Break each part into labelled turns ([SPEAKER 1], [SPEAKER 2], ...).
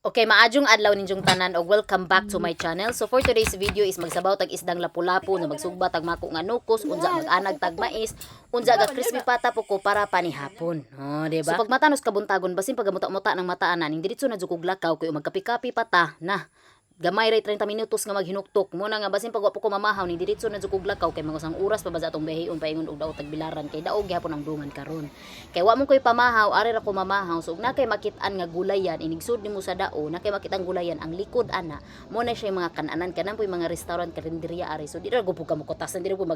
[SPEAKER 1] Okay, maayong adlaw ninyong tanan og welcome back to my channel. So for today's video is magsabaw tag isdang lapu-lapu na magsugba tag mako nga nukos, unsa mag-anag tag mais, unsa ga crispy pata po ko para panihapon. Oh, di ba? So pag matanos kabuntagon, basin pagamuta-muta ng mata ana ning diretso na jud kog lakaw kay magkapi-kapi pa ta na. Gamay ray 30 minutos nga maghinuktok mo na nga basin pag wa po ko mamahaw ni diretso na jud kog lakaw kay mga usang oras pa ba sa atong biyaheon paingon og daot tagbilaran kay daog gihapon ang dungan karon. Kay wa mo koy pamahaw, ari ra ko mamahaw. So ug na kay makit-an nga gulayan, inigsud nimo sa dao, na kay makit-an gulayan ang likod ana. Mo na siya yung mga kananan kanan po yung mga restaurant, karinderya ari. So di ra ko ka mukutasan, di ra ko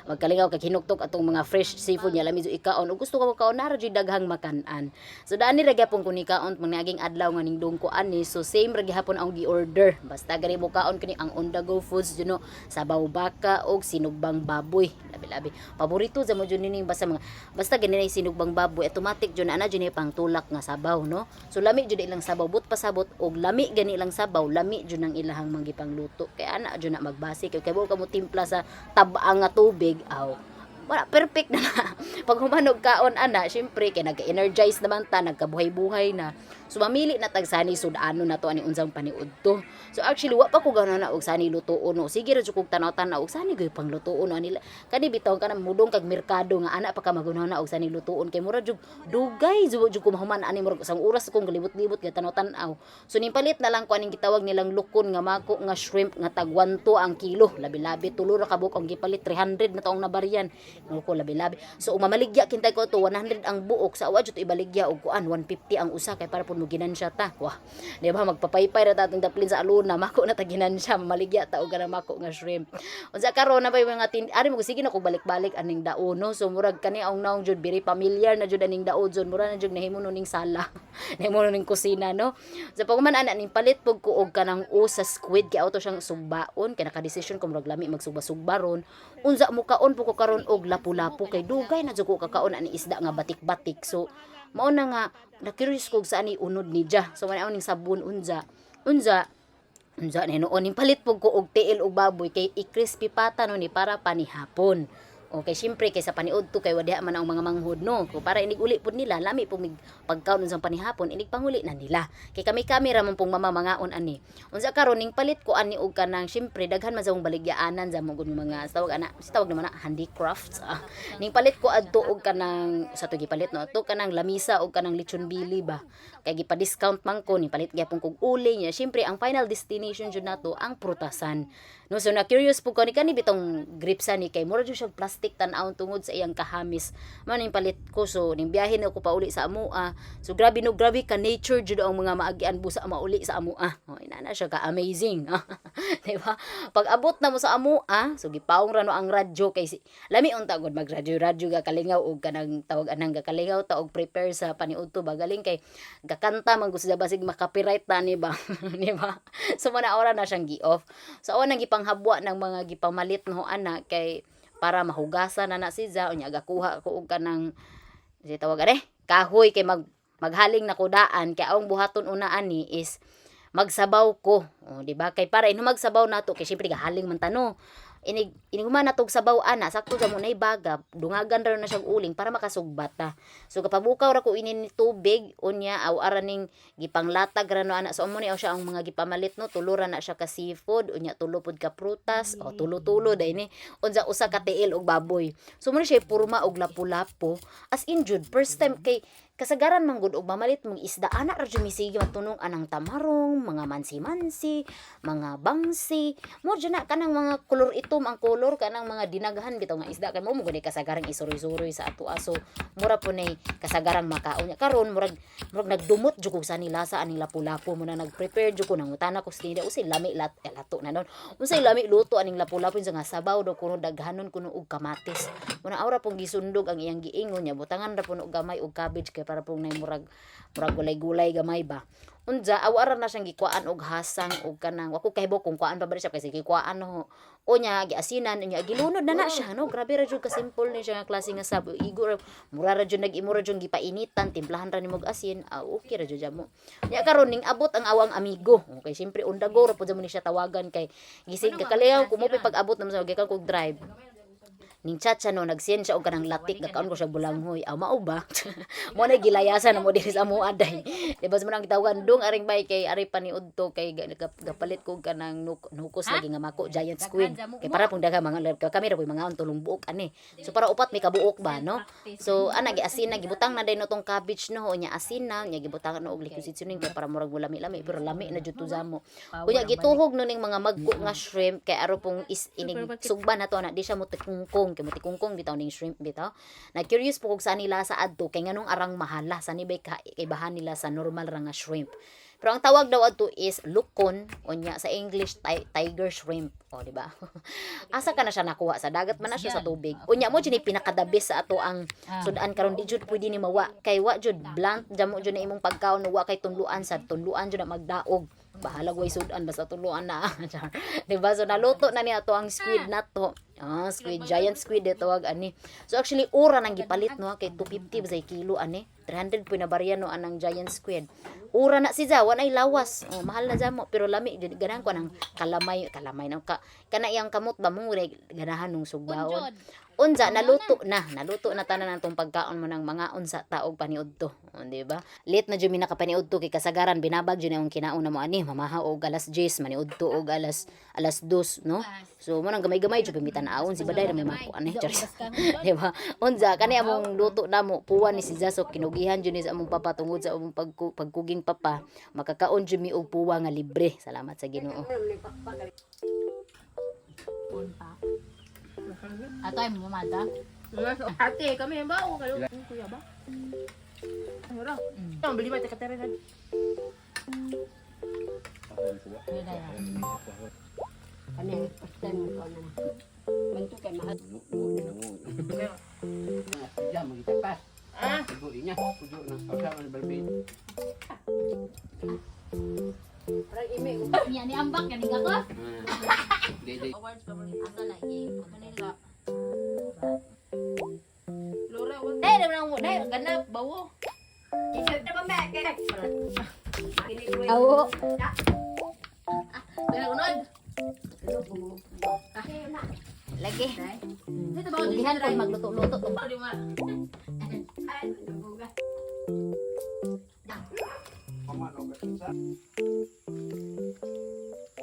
[SPEAKER 1] magkalingaw kay hinuktok atong mga fresh seafood niya lami jud ikaon. Ug gusto ka mo kaon nara jud daghang makan-an. So daan ni ra gyapon ko ni kaon mga naging adlaw nga ningdong ko ani. So same ra gihapon ang gi-order. Basta gani mo kaon kini ang on the go foods you know, sabaw baka og sinugbang baboy. Labi-labi. Paborito sa mo jud nining basta mga basta gani na yung sinugbang baboy, automatic jud na ana jud ni pang tulak nga sabaw, no. So lami jud ilang sabaw, but pasabot og lami gani ilang sabaw, lami jud ang ilahang manggipangluto. Kay ana jud na magbase kay kay ka mo timpla sa tab-ang nga tubig aw wala perfect na na. Pag humanog kaon ana, syempre kay nagka-energize naman ta, nagkabuhay-buhay na. So mamili na tag sani sud-ano na to ani unsang paniud to. So actually wa pa ko gana na og sani lutuon, no. Sige ra jud kog tanaw-tanaw og sani gyud panglutuon no anila. Kani bitaw kanang mudong kag merkado nga ana pa ka maguna na og sani lutuon kay mura jud dugay jud jud ko mahuman ani, murag isang oras kong galibot-libot ga tanaw-tanaw. So nimpalit na lang ko aning gitawag nilang lukon nga mako nga shrimp nga tag 1 ang kilo. Labi-labi, tulo ra ka buok ang gipalit, 300 na taong nabaryan. Ko labi-labi. So umamaligya kintay ko to 100 ang buok sa awa jud to ibaligya og kuan 150 ang usa kay para pud mo ginansya ta. Wah. Di ba magpapaypay ra ta atong daplin sa aluna, mako na ta ginansya, mamaligya ta og kanang mako nga shrimp. Unsa karon na ba yung mga tin ari mo sige na ko balik-balik aning dao, no. So murag kani ang naong jud very familiar na jud aning dao jud, mura na jud nahimo no ning sala. Nahimo no ning kusina, no. So pag man ana ning palit pug ko og kanang o sa squid kay auto siyang sugbaon kay nakadesisyon ko murag lami magsugba-sugba ron. Unsa mo kaon po ko karon og lapu-lapu kay dugay na jud ko kakaon ani isda nga batik-batik. So mao na nga na-curious ko sa ani unod ni ja. So man ning sabon unza. Unza unza ni noon ning palit pug ko og tiil og baboy kay i-crispy pata no ni para panihapon. Okay, syempre kay sa paniud to kay wadiha man ang mga manghod, no. Kung para inig uli pud nila, lami pud mig pagkaon unsang panihapon, inig panguli na nila. Kay kami kami ra man pong mama mangaon ani. Unsa karon ning palit ko ani og kanang syempre daghan man sa mong baligyaanan sa mong mga tawag ana, si tawag naman na handicrafts. Ah. Ning palit ko adto og kanang sa to gipalit no adto kanang lamisa og kanang lechon bili ba. Kay gipa-discount man ko, ning palit gyapon kog uli niya. Syempre ang final destination jud nato ang prutasan. No, so na curious po ko ni kani bitong gripsa ni kay mura jud siya plastic tan-awon tungod sa iyang kahamis. Mao ning palit ko, so ning biyahe na ko pauli sa amoa. So grabe no, grabe ka nature jud ang mga maagian busa mauli sa amoa. Oh, inana siya ka amazing. Di ba? Pag abot na mo sa amoa, so gipaong ra no ang radyo kay si, lami unta gud magradyo radyo ga kalingaw og kanang tawag anang ga kalingaw ta og prepare sa paniudto ba, galing kay gakanta man gusto basig makapiright ta ni ba, di ba? So mana ora na siyang gi-off. So awa nang gipanghabwa ng mga gipamalit no ana kay para mahugasan na na si za. Unya gakuha ko og kanang si tawag are kahoy kay maghaling na kudaan kay ang buhaton una ani is magsabaw ko. O, di ba? Kay para ino magsabaw nato kay syempre gahaling man tano. Inig inig human natog sabaw ana, sakto sa mo nay baga, dungagan ra na siyang uling para makasugbat ta. So kapabukaw ra ko ini ni tubig unya aw ara ning gipanglatag ra no ana. So amo ni aw siya ang mga gipamalit no, tulo ra na siya ka seafood, unya tulo pud ka prutas o tulo-tulo day ni unsa usa ka tiil og baboy. So mo ni siya porma og lapu-lapu, as in jud first time kay kasagaran man gud og mamalit mong isda ana ra jud misige matunong anang tamarong, mga mansi-mansi, mga bangsi mo jud na kanang mga kolor itom ang kolor kanang mga dinaghan bitaw nga isda kay mo mo gani kasagaran isuroy-suroy sa ato. So mura po nay kasagarang makaon niya karon murag murag nagdumot jud kog sa nila sa aning lapu-lapu mo na nag-prepare jud ko, nangutana ko sa tinda usay lami lat eh, lato na nun unsay lami luto aning lapu-lapu sa nga sabaw daw kuno daghanon kuno og kamatis. Muna aura pong gisundog ang iyang giingon niya, butangan ra puno gamay og cabbage kay para pong nay murag murag gulay-gulay gamay ba. Unja awara na siyang gikuan og hasang og kanang wa ko kahibaw kung kuan pa ba siya kasi gikuan no unya giasinan, unya gilunod na na siya, no. Grabe ra jud ka simple ni siya nga klase nga sab igo ra, mura ra jud nag-imo ra jud gipainitan, timplahan ra nimo og asin, ah, okay ra jud mo nya. Karon ning abot ang awang amigo. Okay, syempre on the go ra pud mo ni siya tawagan kay gising kakaliyaw ko mo pag abot na mo sa gikan kog drive. Ning Chacha no, nag-send siya og kanang latik, gakaon ko siya bulanghoy. Aw, mao ba? Mo na gilayasan na mo diri sa amoa day. Di ba sa mo nang gitawagan dong aring bay kay ari pa ni udto kay gapalit ko kanang nukos lagi nga mako giant squid. Kay para pong daghang mga kami ra po'y mga tulong buok ani. So para upat may kabuok ba, no? So ana giasin na gibutang na day no tong cabbage no, unya asin na, unya gibutang na og liquid seasoning kay para murag mo lami-lami pero lami na jud to zamo. Unya gituhog no ning mga magko nga shrimp kay aro pong is inig sugba na to na di siya mo tikungkong kay mo tikungkong bitaw ning shrimp bitaw. Na curious po kog saan nila sa adto kay nganong arang mahala sa ni bay kaibahan nila sa normal ra nga shrimp. Pero ang tawag daw adto is lukon, unya sa English tiger shrimp, o di ba? Asa ka na siya nakuha, sa dagat man na siya, sa tubig? Unya mo jud ni pinakadabis sa ato ang sudan karon, di jud pwede ni mawa kay wa jud blunt jamo jud na imong pagkaon, wa kay tunluan, sa tunluan jud na magdaog. Bahalag way sudan, basta tunluan na. Char. Di ba? So naluto na niya ato ang squid na to. Ah, squid, giant squid eh, tawag ani. So actually ura nang gipalit no kay 250 ba sa kilo ani. 300 po na barya no anang giant squid. Ura na si Zawan ay lawas. Oh, mahal na jamo pero lami jud, ganahan ko nang kalamay, kalamay nang ka kana iyang kamot ba mo ganahan nung sugbaon. Unsa naluto na, naluto na tanan ang tong pagkaon mo ng mga unsa taog paniudto. O, di ba? Late na jud mi nakapaniudto kay kasagaran binabag jud ang kinaon na mo ani, mamaha og alas 10, maniudto og alas 2, no? So mo nang gamay-gamay jud pimitan aon si Baday ra may mako ani. Charis. Di ba? Unsa kani among luto namo puwan ni si Zaso, kinugihan jud ni sa among papa tungod sa among pagkuging papa, makakaon jud mi og puwa nga libre. Salamat sa Ginoo.
[SPEAKER 2] Ato ay mamada.
[SPEAKER 3] Ate, kami ba? O kayo? Kuya ba? Ano? Ang bili ba teka na.
[SPEAKER 4] Kami, first time ko na. Manto kay mahal.
[SPEAKER 3] Ah,
[SPEAKER 4] Parang imi.
[SPEAKER 2] Niya ni ambak yan ako.
[SPEAKER 3] Awards pa rin.
[SPEAKER 2] Asa na i Manila.
[SPEAKER 3] Laura, wag.
[SPEAKER 2] Dai na mo dai ganap bawo.
[SPEAKER 1] Awo.
[SPEAKER 2] Dai unod.
[SPEAKER 1] Lagi.
[SPEAKER 2] Dito ba
[SPEAKER 1] Gihan ko magluto-luto tong
[SPEAKER 3] Di ba?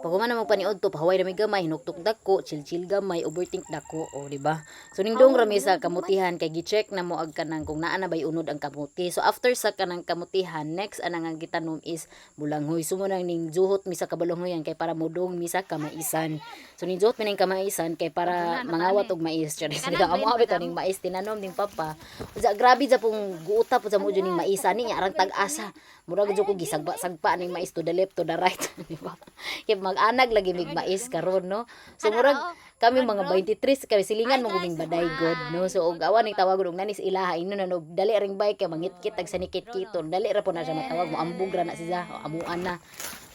[SPEAKER 1] Pag human na magpaniod to, pahuway na may gamay, hinuktok dako, chill-chill gamay, overthink dako, o di ba? So ningdong rami sa kamutihan kay gi-check na mo ag kanang kung naa na bay unod ang kamuti. So after sa kanang kamutihan, next anang ang gitanom is bulanghoy. So mo nang ning juhot mi sa kabalanghoyan kay para modong mi sa kamaisan. So ning juhot mi ning kamaisan kay para mangawat og mais. Charis, di ba? Amo abit ning mais tinanom ning papa. Usa grabe ja pong guuta po sa mo ning maisan ni arang tag-asa. Murag jud ko gisagba-sagpa ning mais to the left, to the right, di ba? Kay mag-anag lagi mig mais karon no. So murag kami mga 23 kami silingan mo guming baday god no. So og awan ning tawag og nanis ilaha ino na no, dali ring bay kay mangitkit tag sanikit-kiton. Dali ra po na siya matawag mo, ambog ra na siya, o, amuan na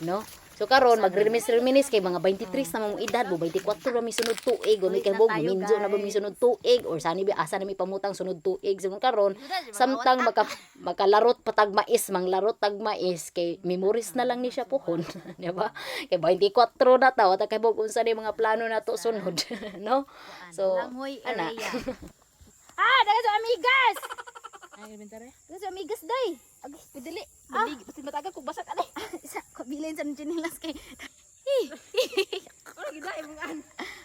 [SPEAKER 1] no. So karon magre-reminis kay mga 23 na mong edad mo, 24 ra mi sunod tuig o mi kay bog minjo na ba mi sunod tuig or sani ba asa na mi pamutang sunod tuig. So karon samtang makalarot patag mais, manglarot tag mais kay memories na lang ni siya pohon, di ba? Kay 24 na ta, wala kay bog unsa ni mga plano na to sunod, no? So
[SPEAKER 2] Langhoy
[SPEAKER 1] ana.
[SPEAKER 2] area. Ah, daga sa amigas.
[SPEAKER 3] Ay, elementary.
[SPEAKER 2] Daga sa amigas day.
[SPEAKER 3] Agay, pidali. Ah. Basin matagal kung basak ani.
[SPEAKER 2] Isa kabilin sa chinilas kay.
[SPEAKER 3] Ora gid imong an.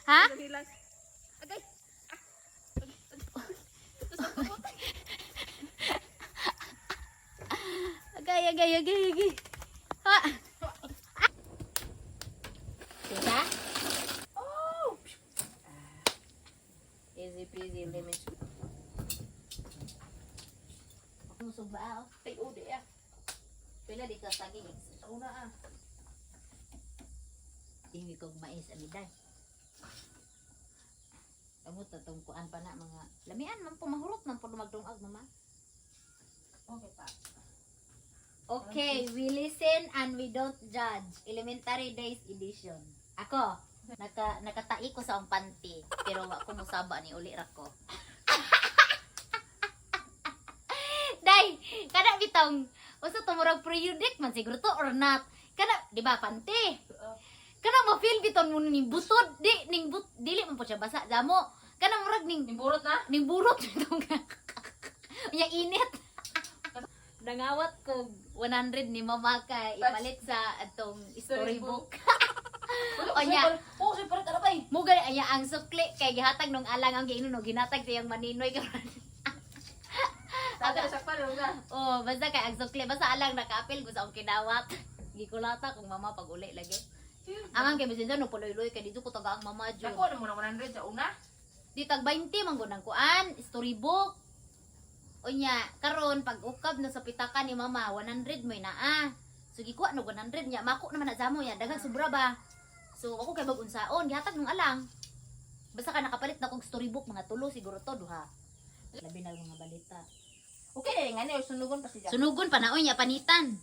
[SPEAKER 2] Ha?
[SPEAKER 3] Chinilas. Agay.
[SPEAKER 2] Agay, agay, agay, agay. Ha. Tita?
[SPEAKER 3] Oh. Easy peasy lemon squeeze.
[SPEAKER 2] Musog ba?
[SPEAKER 3] Ay, udi ah.
[SPEAKER 2] Pila dito saging.
[SPEAKER 3] Una ah.
[SPEAKER 2] Tingi kog mais amiday. Kamot na tong kuan pa na mga lamian man po, mahurot man po magdungag mama.
[SPEAKER 3] Okay pa.
[SPEAKER 2] Okay, we listen and we don't judge. Elementary Days Edition. Ako, nakatai ko sa akong panty, pero wa ko musaba ni uli ra ko. Day, kada bitong usa to murag periodic man siguro to or not. Kada, di ba panty? Kana mo feel biton mo ning busod, di ning but, dili man po siya basa jamo. Kanang murag ning
[SPEAKER 3] Nimburot na.
[SPEAKER 2] ning burot itong Nya init. Nangawat ko 100 ni mama kay ipalit sa atong storybook.
[SPEAKER 3] O
[SPEAKER 2] Onya.
[SPEAKER 3] Oo, sige palit ano ba eh.
[SPEAKER 2] Mo gani anya ang sukli kay gihatag nung alang ang giinon og ginatag siyang maninoy karon.
[SPEAKER 3] Sabi sa palo na.
[SPEAKER 2] Oh, basta kay ang sukli basta alang nakaapil ko sa akong kinawat. Gikulata kong mama pag uli lagi. Ang ang kay bisin no puloy-loy kay dito ko taga ang mama jud.
[SPEAKER 3] Dako na mo na 100 sa una.
[SPEAKER 2] Di tag 20 man gud ang kuan, storybook. Unya, karon pag ukab na sa pitaka ni mama, 100 mo'y naa. So gikuha no 100 nya, mako naman na zamo ya, daghang sobra ba. So ako kay mag-unsaon, gihatag nung alang. Basta ka nakapalit na kog storybook mga tulo siguro to duha. Labi na mga balita.
[SPEAKER 3] Okay na nga ni sunugon pa siya.
[SPEAKER 2] Sunugon pa na oy nya panitan.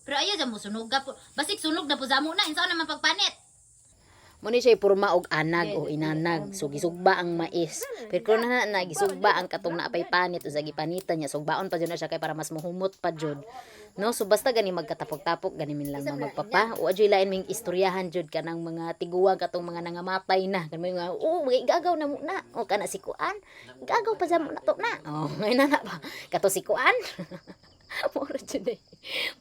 [SPEAKER 2] Pero ayaw sa mo sunog ka po. Basig sunog na po zamo na, insaon naman pagpanit.
[SPEAKER 1] Mo ni siya porma og anag o inanag. So gisugba ang mais. Pero kung na na gisugba ang katong naapay panit o sa gipanitan niya, sugbaon pa jud na siya kay para mas muhumot pa jud. No, so basta gani magkatapok-tapok gani min lang magpapa. O adyoy lain ming istoryahan jud kanang mga tiguang katong mga nangamatay na. Kan mo nga, oh, mga igagaw na mo na. O kana si kuan. Igagaw pa sa mo na to na. Oh, ngayon na na ba. Kato si kuan. Mura jud eh.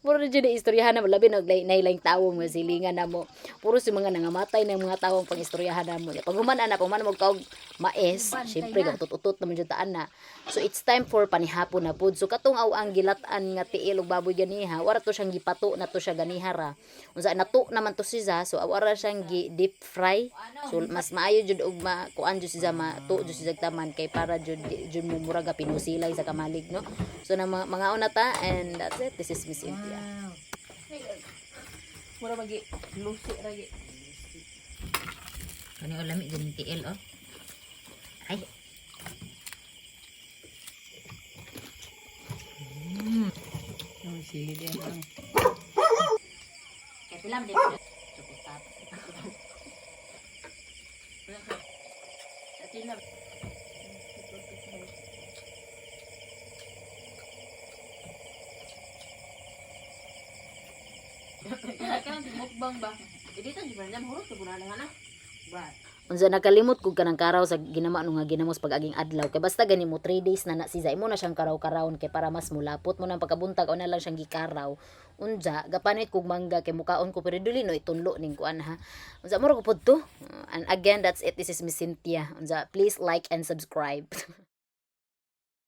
[SPEAKER 1] Mura jud eh istoryahan na mo labi nag nailaing tawo mga silingan na mo. Puro si mga nangamatay ng mga tawong pangistoryahan na mo. Pag human ana, pag human mo kaog mais, syempre utot-utot naman jud taan na. So it's time for panihapon na pud. So katong aw ang gilatan nga tiil og baboy ganiha, wara to siyang gipato na to siya ganiha ra. Unsa nato naman to siya, so awara siyang gi deep fry. So mas maayo jud og ma kuan jud siya mato jud siya taman kay para jud di- jud mo murag ga pinusilay sa kamalig, no. So na mga, mga una ta and that's it. This is Miss Cynthia.
[SPEAKER 3] Mura magi lusi ra gi.
[SPEAKER 2] Kani ulami ganing tiil oh. Ay.
[SPEAKER 4] Oh, sige din.
[SPEAKER 2] Kaya pila man din.
[SPEAKER 3] Kaya si mukbang ba? Dito di ba na hurot sa bunala na. Ba.
[SPEAKER 1] Unsa nakalimot kog kanang karaw sa ginama no nga ginamos pag aging adlaw kay basta gani mo 3 days na na siya imo na siyang karaw-karawon kay para mas mulapot mo nang pagkabuntag o na lang siyang gikaraw. Unja gapanit kog mangga kay mukaon ko pero dili no itunlo ning kuan ha. Unsa mura ko pud to. And again, that's it. This is Miss Cynthia. Unja, please like and subscribe.